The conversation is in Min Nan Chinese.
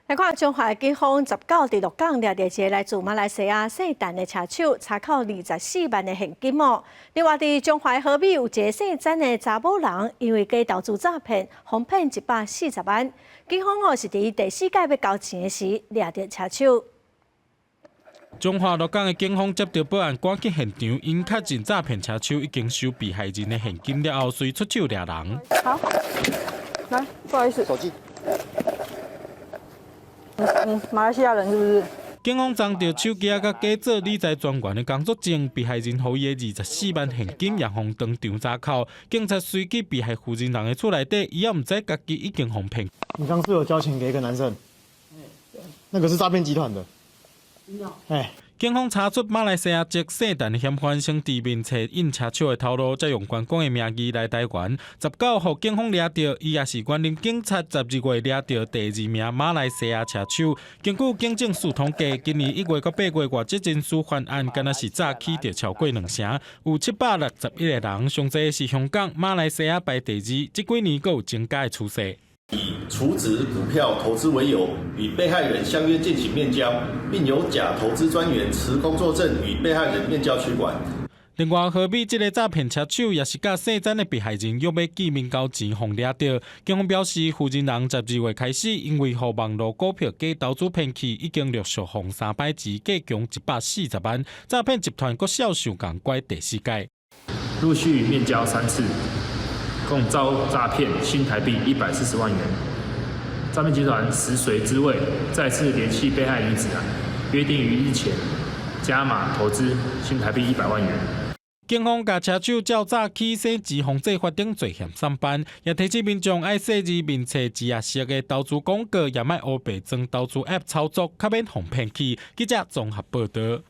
來看彰化警方19佇鹿港掠著一个來自馬來西亞姓陳的車手，查扣24萬的現金哦。另外，佇彰化和美有一个姓曾的查某人，因為假投資詐騙，予騙140萬。警方哦是佇第四擺欲交錢的時掠著車手。彰化鹿港的警方接到報案，趕去現場，𪜶確認詐騙車手已經收被害人的現金了後，隨出手掠人。好，來，不好意思，手機。嗯，馬來西亞人是不是？警方摠著手機仔佮假做理財專員的工作證，被害人予伊的24萬現金也予當場查扣。警察隨去被害負責人的厝內底，伊也毋知家己已經予騙。你剛是有交錢給一個男生？那個是詐騙集團的。哎。警方查出馬來西亞籍姓陳的嫌犯，先佇面冊印車手的頭路，再用觀光的名義來台灣。19號警方掠著，伊也是員林警察12月掠著第二名馬來西亞車手。根據警政署統計，今年1月到8月外籍人士犯案，敢若是早起著超過兩成，有761個人，上濟是香港、馬來西亞排第二，這幾年閣有增加的趨勢。以儲值股票投資為由，與被害人相約進行面交，並由假投資專員持工作證與被害人面交取款。另外，和美這个詐騙車手也是佮姓曾的被害人約欲見面交錢，予掠著。警方表示，負責人12月開始，因為予網路股票假投資騙去，已經陸續予三擺錢，計共140萬。詐騙集團閣銷售共拐第四擺，陸續面交三次。共遭詐騙新台幣140萬元。詐騙集團食髓知味，再次聯繫被害女子，約定於日前加碼投資新台幣100萬元。警方共車手照早起洗錢防制法等罪嫌送辦，也提醒民眾愛細膩面冊字啊色的投資廣告，也莫烏白裝投資 App 操作，較免予騙去。記者綜合報導。